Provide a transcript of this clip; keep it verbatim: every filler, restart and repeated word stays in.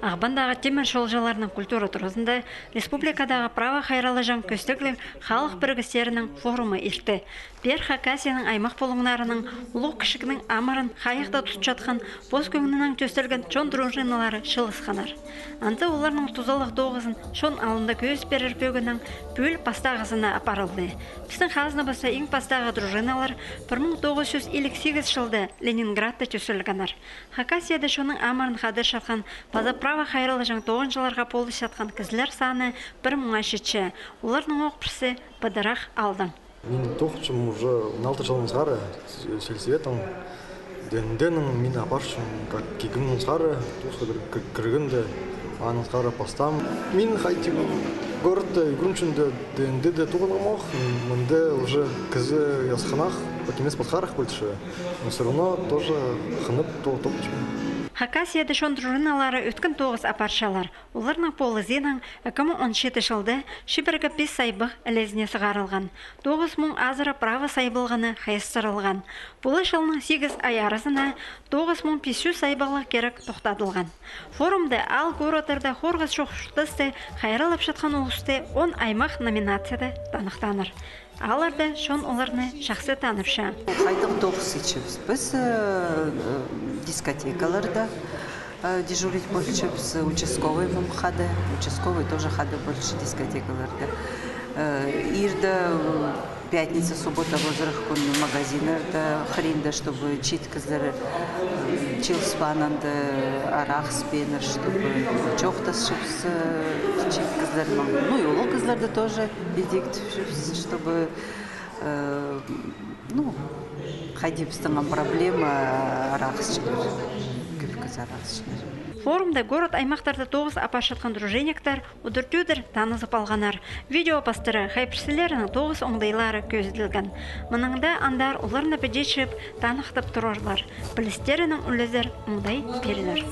Ағбандағы тимір чолҷыларның культура туразында республикадағы права хайраллаҷаң кӧстегліг халых пірігістерінің форумы иртті. Пеер Хакасияның аймах пулуңнарының, улуғ-кічігнің амырын хайығда тутчатхан, пос кӧңнінең тӧстелген чон дружиналары чыылысханнар. Анда оларның тузалығ тоғызын чон алнында кӧзіт пирер пӧгіннең пӱӱл пастағызына апарылды. Пістің хазнабыста иң пастағы дружиналар пір муң тоғыс чӱс илиг сигіс чылда Ленинградта тӧстелгеннер. Хакасияда чонның амырын хадырчатхан паза права хайраллаҷаң тоғынҷыларға полысчатхан кізілер саны пір муңа читче. Оларның ох пірсі Пыдырах Алдан. Мин тоғынчам уже он алты чылдаң сығара с-, сельсоветте. Д Н Д-нің мин апарчам, как килгеннең сығара, тоғысха кір-, кір-, кіргенде, анаң сығара пастаам. Мин хайди городта ӱгренчем дее, Д Н Д-де тоғынғам ох, мында уже кізі асхынах, пакимес пасхарах полча, но всё равно тоже хынып то-, тоғынчам. Хакасияда чон дружиналары ӧткін тоғыс апарчалар. Оларның полызынаң ікі муң он читі чылда чибіргі пис сайбығ ілезіне сығарылған. Тоғыс муң азыра права сайбылғаны хайыстырылған. Пу ла чылның сигіс ай аразына тоғыс муң пис чӱс сайбығлығ кирек тохтадылған. Форумда аал-городтарда хорғас чох чуртасты хайраллапчатхан улусты он аймах номинацияда таныхтааннар. Аларда чон оларны чахсы таныпча. Хайдағ тоғыс итчебіс? Піс, э, э, дискотекаларда, э, дежурить полчабыс, участковый муң хада, участковый тоже хада полча дискотекаларда. Э, ирде, э, пятница, суббота, пазырах кӱн магазиннарда хыринда, чтобы чиит кізілер, э, чыылыспаан анда, арах іспееннер, чтобы чоохтасчабыс, э, чиит кізілернең. Ну и улуғ кізілерді тоже идӧк тіпчебіс, чтобы, э, ну, хайди пістің ам проблема, арах ісчілер. Кӧп кізі арах ісчілер. Форумда город-аймахтарда тоғыс апарчатхан дружинниктер удур-тӧдір танызып алғаннар. Видео пастыра хай пірсілерінің тоғыс оңдайлары кӧзіділген. Мынаңда андар оларны піди чыып, таныхтап турарлар. Пілістерінең ӱлезер оңдай пирілер.